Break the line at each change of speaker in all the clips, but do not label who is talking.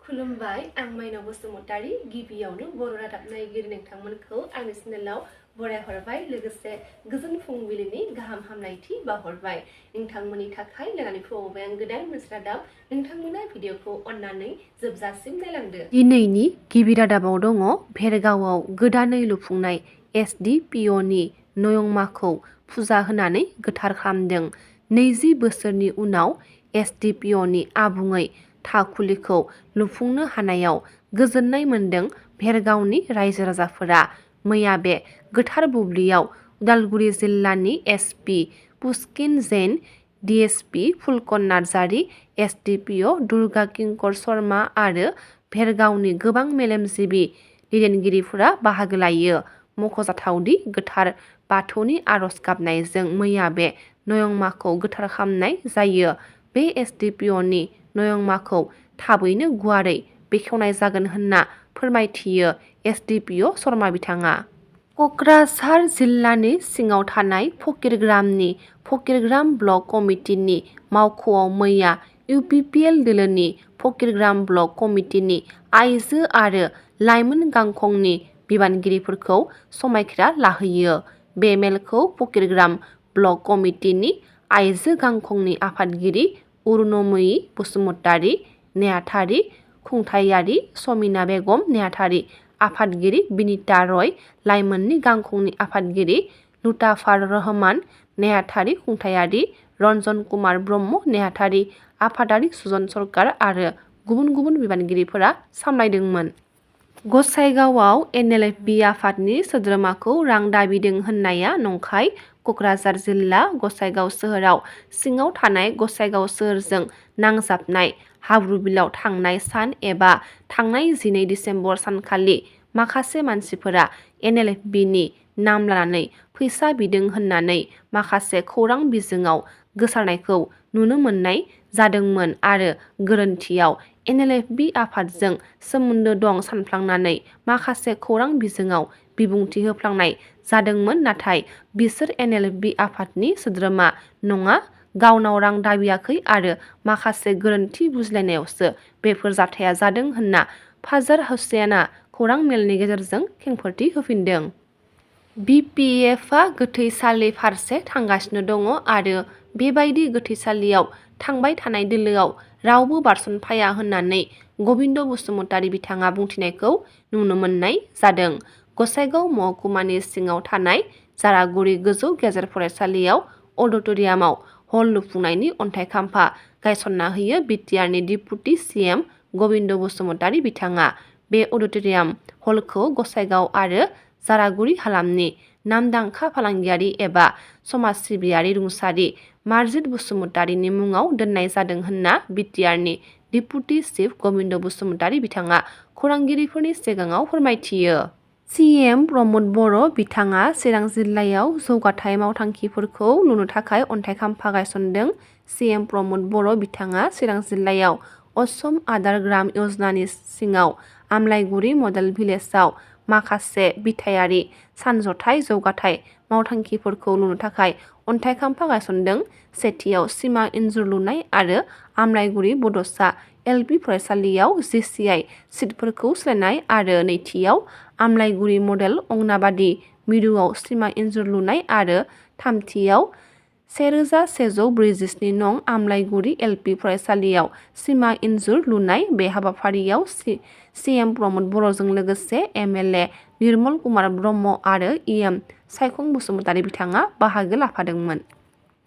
खुलुमबाय आं माइनाव बसुमतारी गिबियावनो बर' रादाब नायगिरि नोंथांमोनखौ आंनि चेनेलाव बरायहरबाय लोगोसे गोजोन फुंबिलिनि गाहाम हामलायथि बावहरबाय नोंथांमोननि थाखाय लानानै फैबाय आं गोदान मोनसे रादाब नोंथांमोना भिडिअखौ अननानै जोबजासिम नायलांदो। दिनैनि गिबि रादाबाव दङ भेरगावआव गोदानै लुफुंनाय एसडिपिअनि नयंमाखौ फुजा होनानै गोथार खालामदों। 20 बोसोरनि उनाव एसडिपिअनि आबुङै थाखुलिखौ लुफुंनो हानायाव गोजोननाय मोन्दों भेरगावनि रायजो राजाफोरा। मैया बे गोथार बुब्लियाव उदालगुरि जिल्लानि एसपि पुष्किन जैन, डिएसपि फुलकन नार्जारी, एसडिपिअ दुर्गा किंकर शर्मा आरो भेरगावनि गोबां मेलेमजिबि दैदेनगिरिफोरा बाहागो लायो। मख'जाथावदि गोथार बाथौनि आरज गाबनायजों मैया बे नयंमाखौ गोथार खालामनाय जायो। बे एसडिपिअनि नयंमाखौ थाबैनो गुवारै बेखेवनाय जागोन होनना फोरमायथियो एसडिपिअ शर्मा बिथाङा। कक्राझार जिल्लानि सिङाव थानाय फकिरग्रामनि फकिरग्राम ब्लक कमिटिनि मावख'आव मैया इउपिपिएल दोलोनि फकिरग्राम ब्लक कमिटिनि आइजो आरो लाइमोन गांखंनि बिबानगिरिफोरखौ समायखिरा लाहोयो। बे मेलखौ फकिरग्राम ब्लक कमिटिनि आइजो गांखंनि आफादगिरि अरुणमयी बसुमतारी नेहाथारि, खुंथायारि समिना बेगम नेहाथारि, आफादगिरि बिनिता रय, लाइमोननि गांखंनि आफादगिरि लुताफार रहमान नेहाथारि, खुंथायारि रन्जन कुमार ब्रह्म नेहाथारि, आफादारि सुजन सरकार आरो गुबुन गुबुन बिबानगिरिफोरा सामलायदोंमोन। गसाइगावआव एनएलएफबि आफादनि सोद्रोमाखौ रां दाबिदों होननाया नंखाय। कक्राझार जिल्ला गसाइगाव सोहोराव सिङाव थानाय गसाइगाव सोहोरजों नांजाबनाय हाब्रुबिलाव थांनाय सान एबा थांनाय 12 दिसेम्बर सानखालि माखासे मानसिफोरा एनएलएफबिनि नाम लानानै फैसा बिदों होननानै माखासे खौरां बिजोङाव गोसारनायखौ नुनो मोननाय जादोंमोन आरो गोरोन्थियाव एनएलएफबि आफादजों सोमोन्दो दं सानफ्लांनानै माखासे खौरां बिजोङाव बिबुंथि होफ्लांनाय जादोंमोन। नाथाय बिसोर एनएलएफबि आफादनि सोद्रोमा नङा, गावनाव रां दाबियाखै आरो माखासे गोरोन्थि बुजिलायनायावसो बेफोर जाथाया जादों होनना फाजार हुसैना खौरां मेलनि गेजेरजों खेंफोरथि होफिनदों। बिपिएफआ गोथैसालि फारसे थांगासिनो दङ आरो बेबायदि गोथैसालियाव थांबाय थानाय दोलोआव रावबो बारसनफाया होननानै गबिन्द बसुमतारी बिथाङा बुंथिनायखौ नुनो मोननाय जादों। गसाइगाव महकुमानि सिङाव थानाय जारागुरि गोजौ गेजेर फरायसालियाव अडिट'रियामाव हल लुफुंनायनि अन्थाइ खाम्फा गायसनना होयो बिटिआरनि डिपुटि सिएम गबिन्द बसुमतारी बिथाङा। बे अडिट'रियाम हलखौ गसाइगाव आरो जारागुरि हालामनि नामदांखा फालांगियारि एबा समाज सिबियारि रुंसारि मारजिद बसुमतारीनि मुङाव दोननाय जादों होनना बिटिआरनि डिपुटि चिफ गबिन्द बसुमतारी बिथाङा खौरांगिरिफोरनि सिगाङाव फोरमायथियो। सिएम प्रमद बर' बिथाङा चिरां जिल्लायाव जौगाथाय मावथांखिफोरखौ लुनो थाखाय अन्थाइ खाम्फा गायसनदों। सिएम प्रमद बर' बिथाङा चिरां जिल्लायाव असम आदार ग्राम यजनानि सिङाव आमलाइगुरि मडेल भिलेजआव माखासे बिथायारि सानज'थाय जौगाथाय मावथांखिफोरखौ लुनो थाखाय अन्थाइ खाम्फा गायसनदों। सेथियाव सिमा इन्जुर लुनाय आरो आमलाइगुरि बड'सा एलपि फरायसालियाव जिसिआइ सिटफोरखौ सोलायनाय आरो नैथियाव आमलाइगुरि मडेल अंगनाबादि मिरुआव सिमा इन्जुर लुनाय आरो थामथियाव 1147 नं आमलाइगुरि एलपि फरायसालियाव सिमा इन्जुर लुनाय। बे हाबाफारियाव सिएम प्रमद बर'जों लोगोसे एमएलए निर्मल कुमार ब्रह्म आरो इएम सायखं बसुमतारी बिथाङा बाहागो लाफादोंमोन।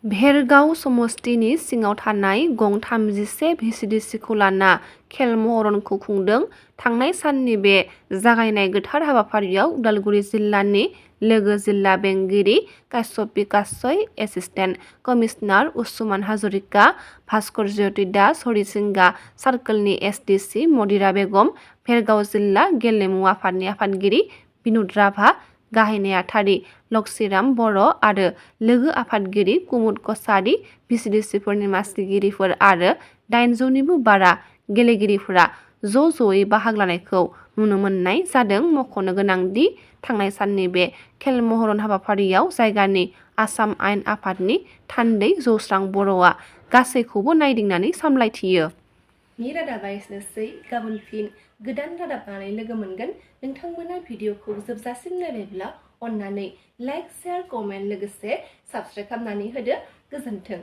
भेरगाव समस्तिनि सिङाव थानाय गं 31 भिसिडिसिखौ लाना खेल महरनखौ खुंदों। थांनाय साननि बे जागायनाय गोथार हाबाफारियाव उदालगुरि जिल्लानि लोगो जिल्ला बेंगिरि काश्यपि काछय, एसिस्टेन्ट कमिसनार उसुमान हाजरिका, भास्कर ज्योति दास, हरिसिंगा सार्कोलनि एसडिसि मदिरा बेगम, भेरगाव जिल्ला गेलेमु आफादनि आफादगिरि बिनुद राभा, गाहाय नेहाथारि लक्ष्मीराम बर' आरो लोगो आफादगिरि कुमुद कछारी, भिसिडिसिफोरनि मासिगिरिफोर आरो 800निबो बारा गेलेगिरिफोरा ज'ज'यै बाहागो लानायखौ नुनो मोननाय जादों। मख'नो गोनांदि थांनाय साननि बे खेल महरन हाबाफारियाव जायगानि आसाम आयेन आफादनि थान्दै जौस्रां बर'आ गासैखौबो नायदिंनानै सामलायथियो। नि रादाबा एसेनोसै गाबोन फिन गोदान रादाब लानानै लोगो मोनगोन नोंथांमोना भिडिअखौ जोबजासिम नायबायब्ला अन्नानै लाइक शेयार कमेन्ट लोगोसे साबस्क्राइब खालामनानै होदो गोजोन्थों।